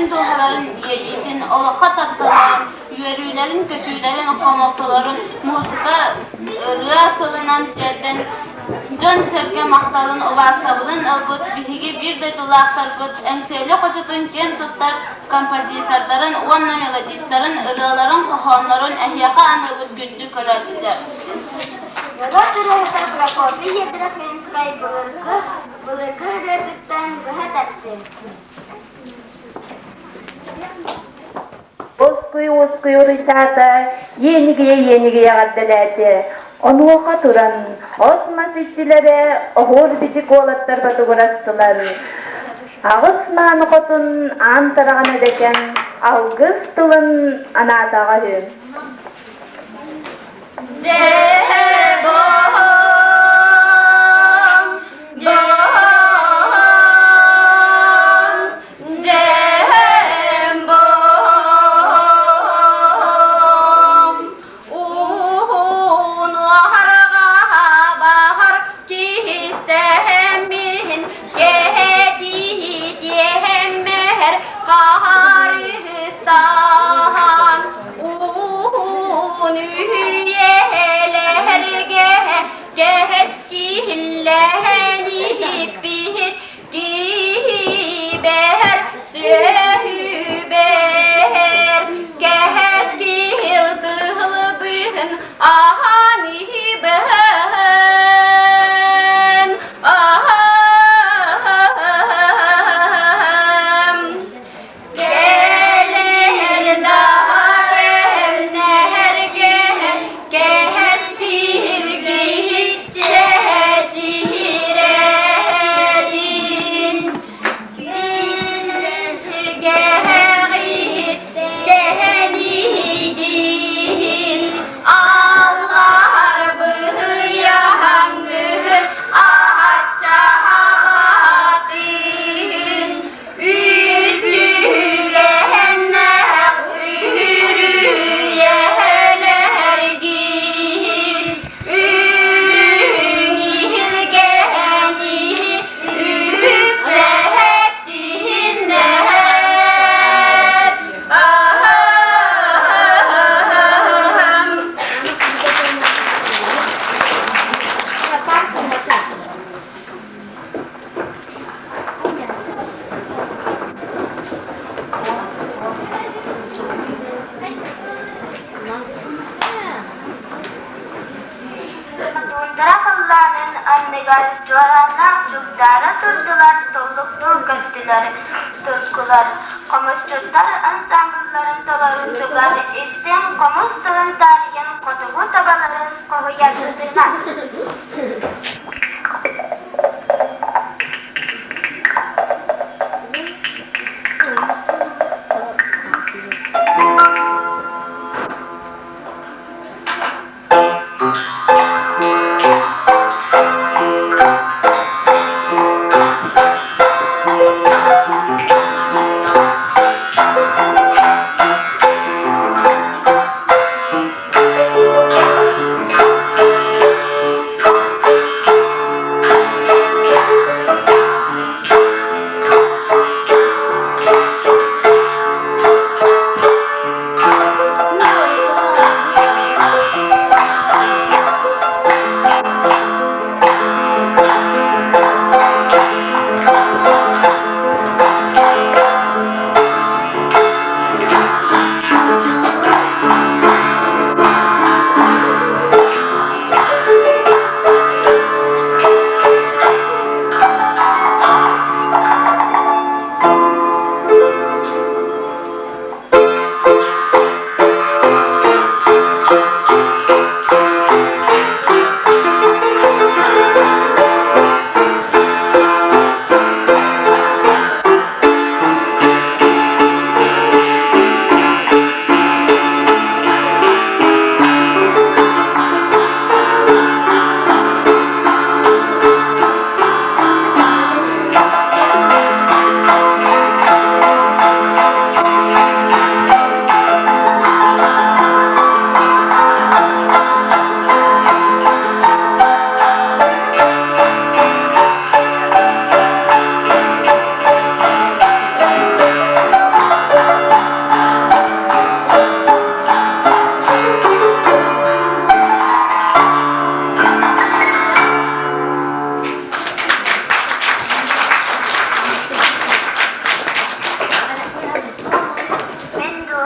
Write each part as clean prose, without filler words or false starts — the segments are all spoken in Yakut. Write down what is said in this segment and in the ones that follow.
дууһаларын иэйиитин, олоххо тапталларын, үөрүүлэрин-көтүүлэрин, хомолтолорун музыка, ырыа тылынан тиэрдэн дьон-сэргэ махталын, убаастабылын ылбыт биһиги биир дойдулаахтарбыт Эҥсиэли хочотун киэн туттар композитордарын уонна мелодистарын ырыаларын, хоһооннорун эһиэхэ аныыбыт күндү көрөөччүлэр. Норуот ырыаһыта Прокопий Едрохинскай былыргы, былыргы ырыатыттан быһа тартыы. Уоскуй-уоскуй уруйдаата, иэнигийэ-иэнигийэ эҕэрдэлээтэ. Онуоха туран, от-мас иччилэрэ оһуор-бичик уолаттар ботугурастылар. Аҕыс мааны хотун аан тараҕан эбэкэм алгыс тылын анаатаҕа үһү. Дьэ бом, бом, дьэм бом, уһун уһарҕа баһар кистэһэммин, кэһэтиитиэһэммэр хаһарыстаан, уһун үйэлэргэ кэскиллэһэн иһиппит киһибэр сүөһүбэр кэскил тылбын ахан иһибэн аһам Кэлэр да кэлнэргэ кэспиир чэчирээтин Сиргэҕит кэһэниидин Аллар быйаҥыт аччаабатын Үтүгэһэннээх үрүйэлэргин, үрүҥ иһилгэни үксэттиннэр. Аһам. Туундара халлаанын анныгар чуорааннаах чугдаара турдулар, туллуктуу көттүлэр туркулар. Хомусчуттар ансаамбылларын толоруутугар истиҥ хомус тылын таарыйан хотугу табаларын хоһуйар ытыма.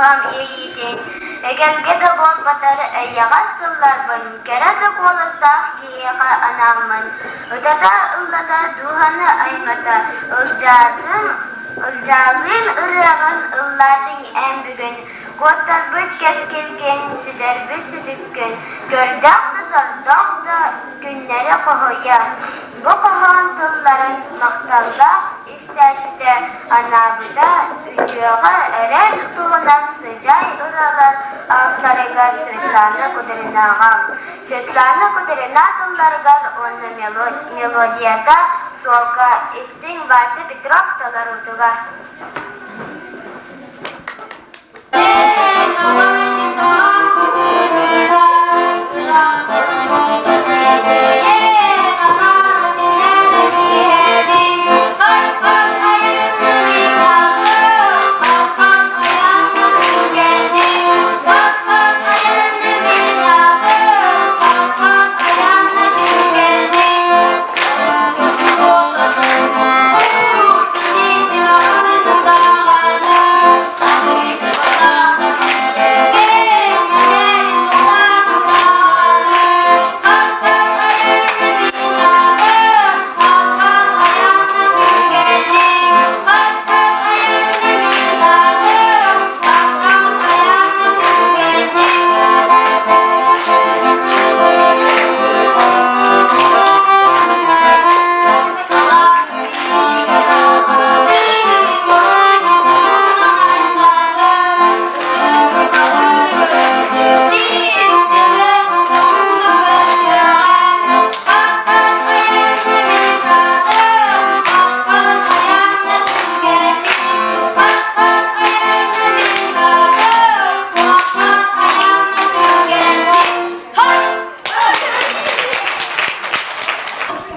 дууһам иэйиитин, эгэлгэ да буолбатар эйэҕэс тылларбын кэрэ да куоластаах киһиэхэ анааммын, ытата-ыллата дууһаны аймата, ылдьаатым, ылдьаалыын ырыаҕын ыллаатыҥ эн бүгүн, куоттарбыт кэскилгин, сүтэрбит сүтүккүн, көрдөөх да сордоох да күннэри хоһуйа, бу хоһоон тылларын махталлаах истээччитэ анаабыта үтүөҕэ эрэл туһунан сыдьаай ырыалар авторыгар Светлана Кудринаҕа. Светлана Кудрина тылларыгар уонна мелодията суолга истиҥ Вася Петров толоруутугар.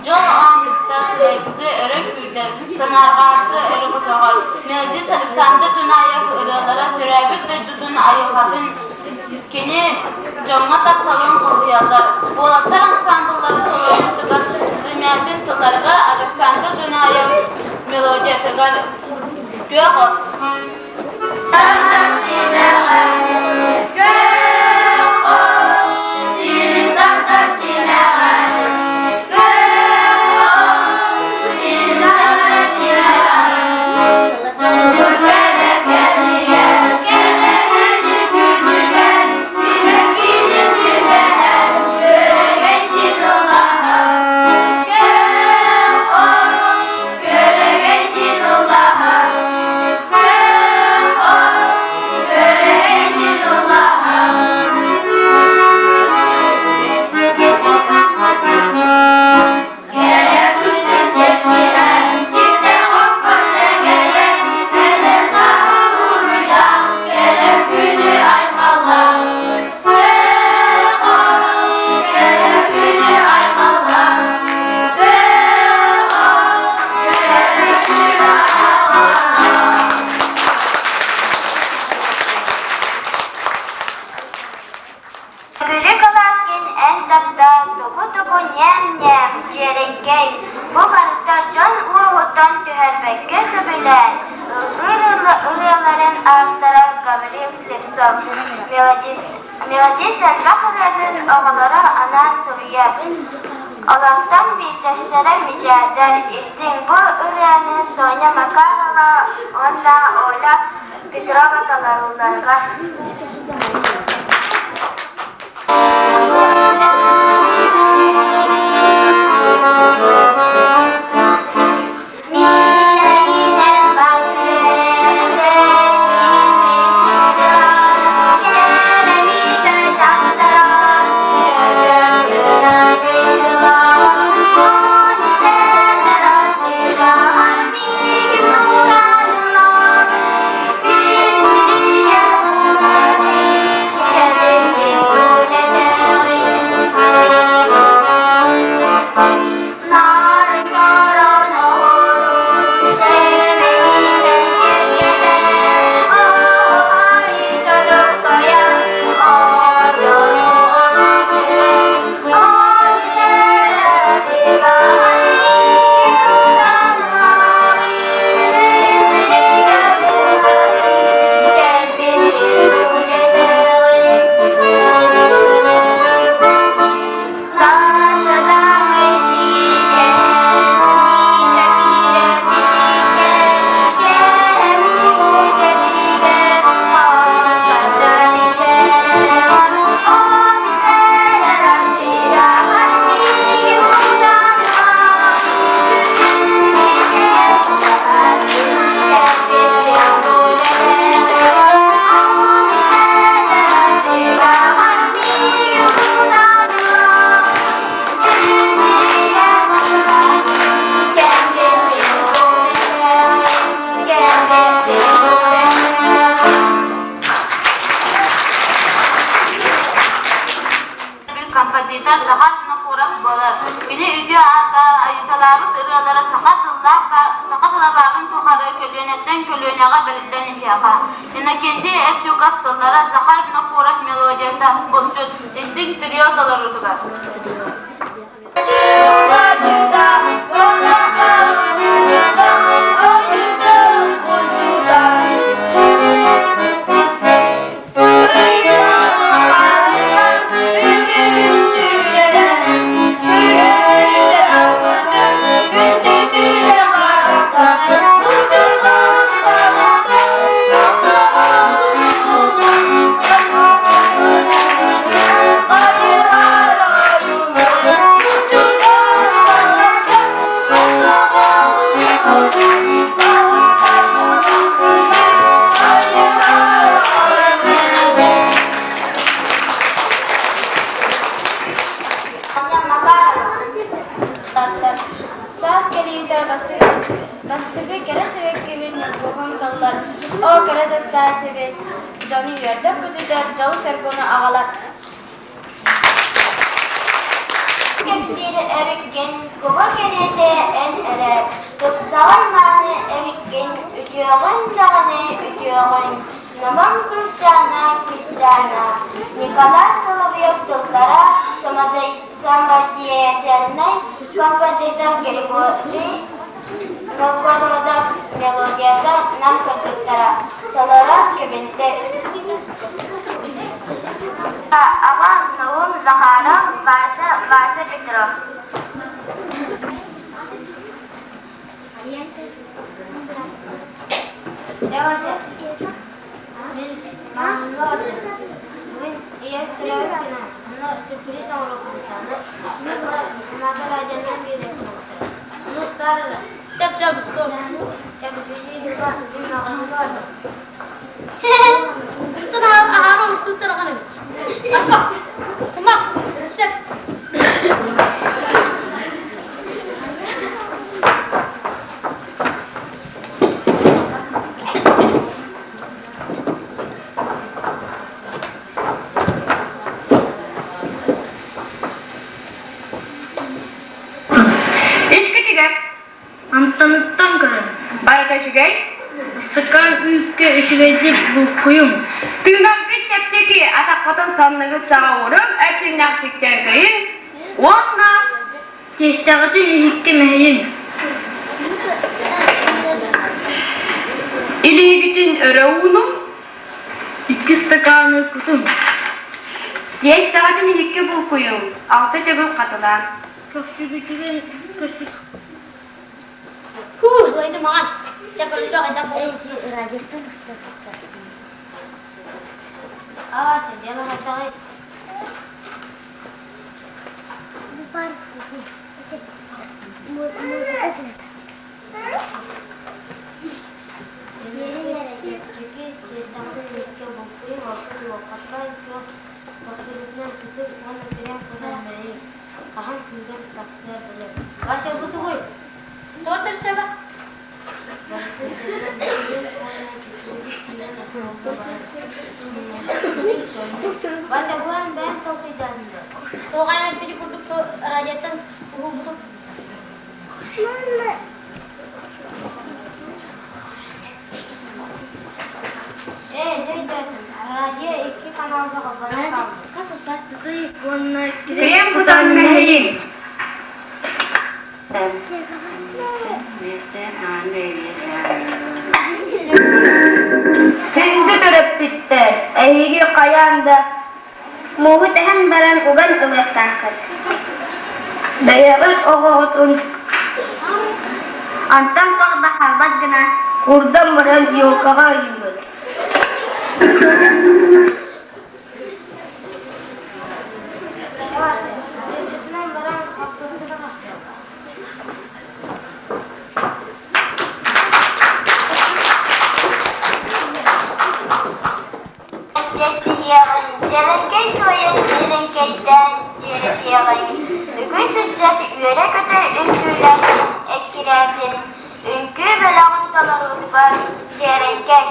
Дьол оонньуута сылайбыты өрө күүрдэр, санаарҕаабыты өрө көтөҕөр. Мелодист Александр Дунаев ырыалара төрөөбүт дойдутун айылҕатын кини дьоҥҥо тапталын хоһуйаллар. Уолаттар ансаамбылларын толоруутугар Замятин тылларыгар Александр Дунаев мелодиятыгар Күөх от. Төгүрүк Головкин эн тарда тугу-тугу ньээм-ньээм, дьиэрэҥкэй, бу барыта дьон уоһуттан түһэрбэккэ сөбүлээн ыллыыр ырыаларын автора Гаврил Слепцов, мелодист, мелодист элбэх ырыатын оҕолоро анаан суруйар. Олортон биирдэстэрэ Мичээрдэр истиҥ бу ырыаны Соня Макарова уонна Оля Петрова толорууларыгар. композитор Захар Винокуров буолар. Кини үтүө аата айыталаабыт ырыалара саха тыллаах саха тыла баарын тухары көлүөнэттэн көлүөнэҕэ бэриллэн иһиэҕэ. Иннокентий Эртюков тыллара Захар Винокуров мелодията булчут истиҥ трио толоруутугар. Саас кэлиитэ бастакы кэрэ сибэккибин ньургуһун тыллар, оо кэрэ да саас эбит, дьону үөрдэр-көтүтэр, дьолу-соргуну аҕалар. Кэпсиир эбиккин, куба кэриэтэ эн эрэ, тупсаҕай мааны эбиккин, үтүөҕүн даҕаны үтүөҕүн, Наман кыысчаана кыысчаана, Николай Соловьев тыллара самодеятельнай композитор Григорий Новгородов мелодията Нам кыргыттара толорон кэбинтэ. Аҕа Наум Захаров, Вася Вася Петров. Мин маҕаһыыҥҥа бардым. Бүгүн ийэм төрөөбүт күнэ, онно сюрприз оҥоруохпутун Маата радионан биэриэхтээхтэр. Ону устаар эрэ. Сөп, сөп, устуом. Мин маҕаһыыҥҥа бардым. Аһаара устуттар ахан эбит. Сымах, сөп. Искитигэр Амтаныттан көрөн барыта үчүгэй ыстакаан үүккэ үчүгэйдик булкуйуҥ. Тыынаргыт чэпчэки, атаххытын санныгыт саҕа уруҥ, эрчимнээхтик тэҥкэйиҥ уонна Тиэстэҕитин иһиккэ мэһийиҥ. Илиигитин өрө уунуҥ, Икки ыстакааны кутуҥ. Тиэстэҕитин иһиккэ булкуйуҥ, алта төгүл хатылаан. Көхсүгүтүгэр көстү Һуу, сылайдым аҕан. Дьэ, көрүллүөх хайдах буолуо. Аҕа, дьыала хайдаҕый? Биэриҥ эрэ чэпчэки, тиэстэҕитин иһиккэ булкуйуҥ, орто туоххаттан күөх көхсүгүтүнэн сытыҥ уонна крем кутан мэһийиҥ, хаһан күүгэн тахсыар дылы. Вася, бу тугуй? Торт рецеба? Барытын сытынан мэһийиҥ уонна киппиэти сүүрэн остуолга баран Вася, бу эн бэйэҥ толкуйдаатыҥ дуо? Туох айан пили курдук радиоттан уһулбутум. Ээ, дьэ өйдөөтүм, радио икки каналга холбонон хаалбыт. Уонна Крем кутан мэһийиҥ. Күндү төрөппүттэр, эһиги хайаан да Мууһу тэһэн баран уган ылыахтааххыт. Бэйэҕит оҕоҕутун Онтон туох да хаалбат гына курдан баран елкаҕа ыйыыбыт. Дойдутунан баран хаппыыстаҕа Сиэттиһиэҕиҥ, дьэлэҥкэй туойан дьиэрэҥкэйдээн дьиэрэтиэҕиҥ, үгүс ыччат үөрэ-көтө үҥкүүлээтин, эккирээтин, үҥкүү бөлөҕүн толоруутугар дьиэрэҥкэй.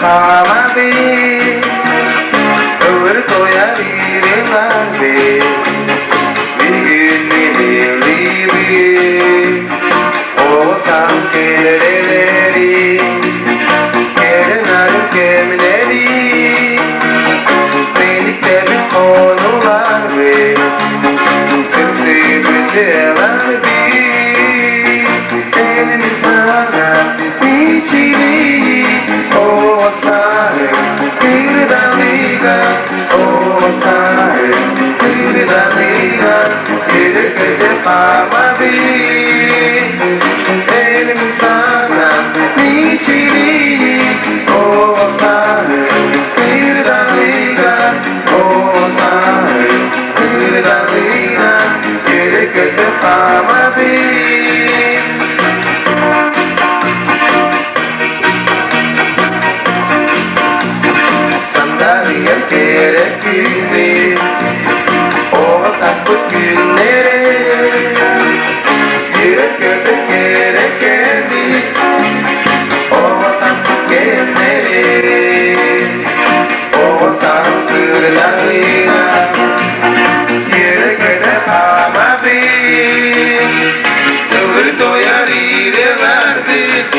хаамабын, ылыр тояр иреларбын, Бүгүн мин Осан керелери, керенар кемнери, Мениктебит конуларбын, Elimi sana içili o sarı bir dalga o sarı bir dalga bir bir Elimin sana içili o sarı bir dalga o sarı bir dalga bir bir Сандарыгар кэрэ күннэр, оҕо сааспыт күннэрэ, үөрэ-көтө кэрэ кэммит, оҕо сааспыт кэмнэрэ, оҕо сааһым кырдалыына, үөрэ-көтө хаамабын, ылыр тояр иирэлэрбит,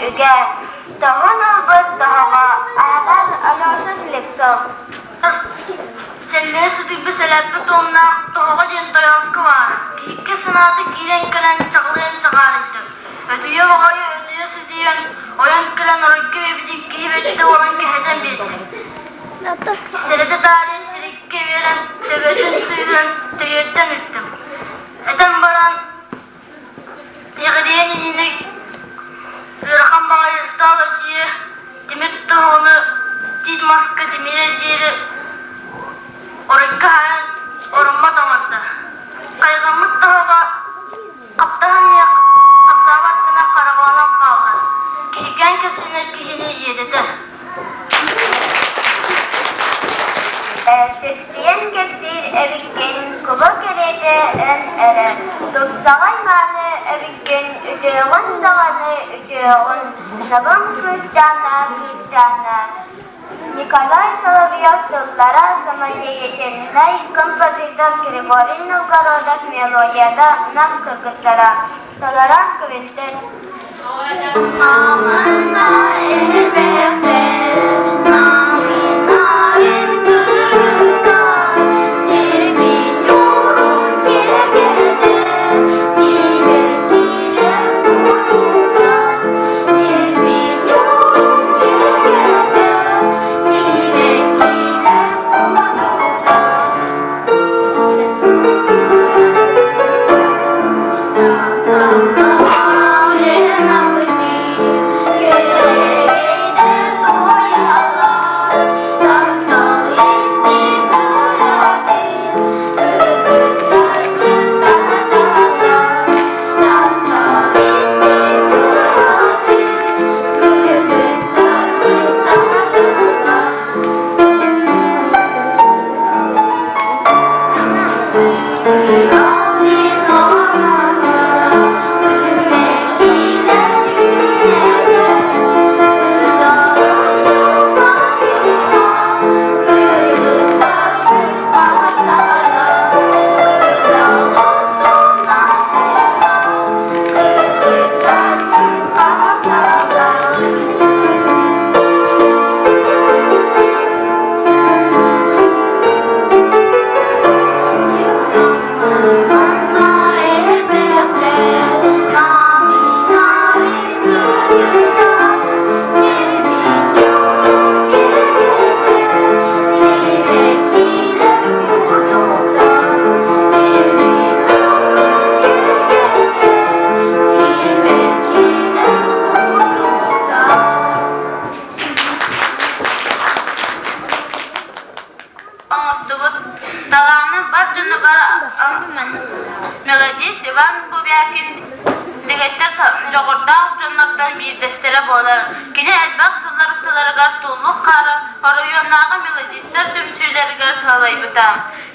Үгэ, тоһун ылбыт тоһоҕо, ааҕар Алеша Слепцов. Сэллэри сытыйбыт сэлэппит уонна тоһоҕо диэн тойооску баара. Киһиккэ санаата киирэн кэлэн чаҕылыйан чаҕаарыйда. Өтүйэ баҕайы өтүйэ сытыйан, ойон кэлэн оройго эбитин киһи бэттэ буолан кэһэтэн биэрдэ. Сэрэтэ таарыйа сириккэ биэрэн, төбөтүн сыыран төйүөттэн ыттым. Этэн баран Иҕирийэн иннинэ ыарахан баҕайы ыстаал өтүйэ тимир тоһоҕону тиит маска тимирэ диэри оройго хаайан ороммо таҥарда. Хайҕаммыт тоһоҕо хаптаһан иһэ хамсаабат гына хараҕаланан хаалла. Киһиргээн кэпсэнэр киһини иэдэтэр. Сипсийэн кэпсиир эбиккин, куба кэриэтэ эн эрэ, тупсаҕай мааны эбиккин, үтүөҕүн даҕаны үтүөҕүн, табам кыысчаана кыысчаана. Николай Соловьев тыллара самодеятельнай композитор Григорий Новгородов мелодията Нам кыргыттара толорон квинтет. Мамына элбэхтэр, намыыннарын кыргыттар, сирбин ньуурун киэргэтэр, сибэккилэр курдуктар, сирбин ньуурун киэргэтэр, сибэккилэр курдуктар. Бубякин дэгиттэр дьоҕурдаах дьоннортон биирдэстэрэ буолар. Кини элбэх сыллар усталарыгар Туллук хаара оройуоннааҕы мелодистар түмсүүлэригэр салайбыта.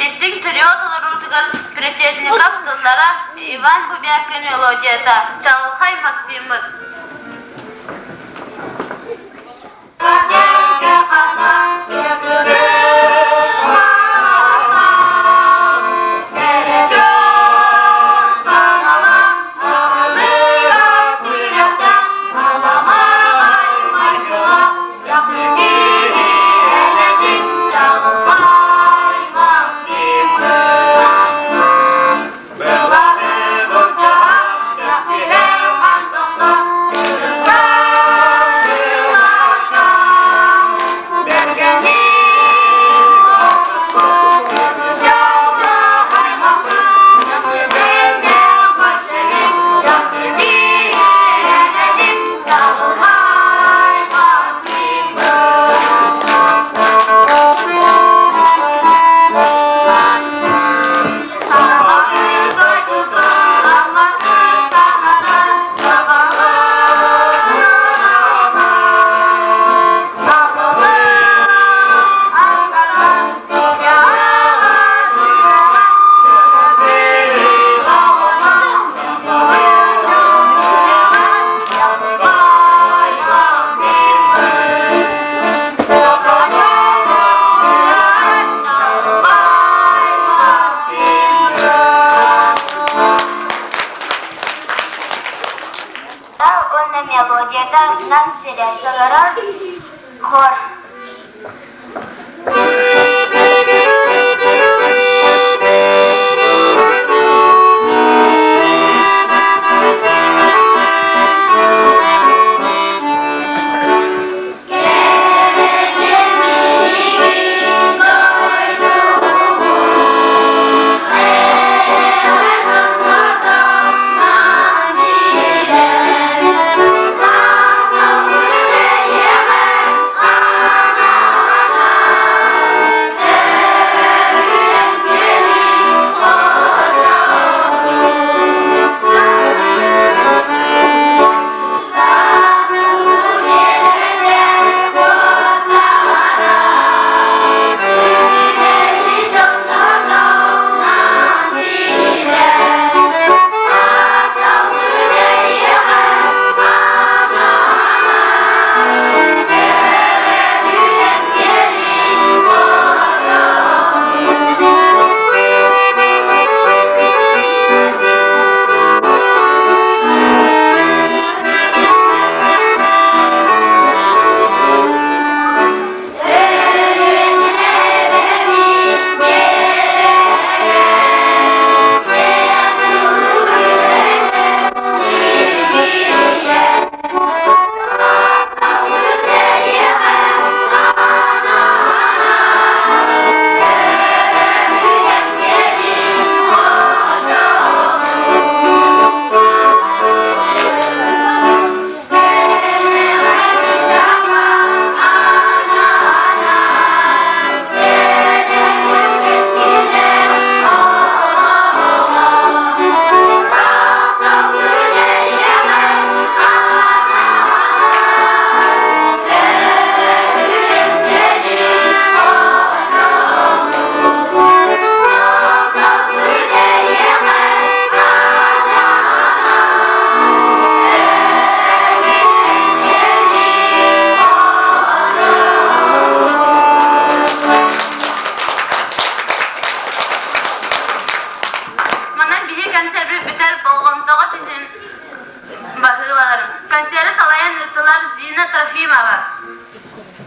Истиҥ трио толоруутугар Притежников тыллара, Иван Бубякин мелодията, Чаҕылхай Максиммыт. Уонна мелодията Нам сирэ толорор хор. Манан биһи концерт бүтэр болҕомтоҕо түһүн баһыылаларын. Концеры салайан ыыттылар Зина Трофимова.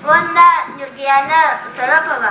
Уонна Ньургуяна Сарапова.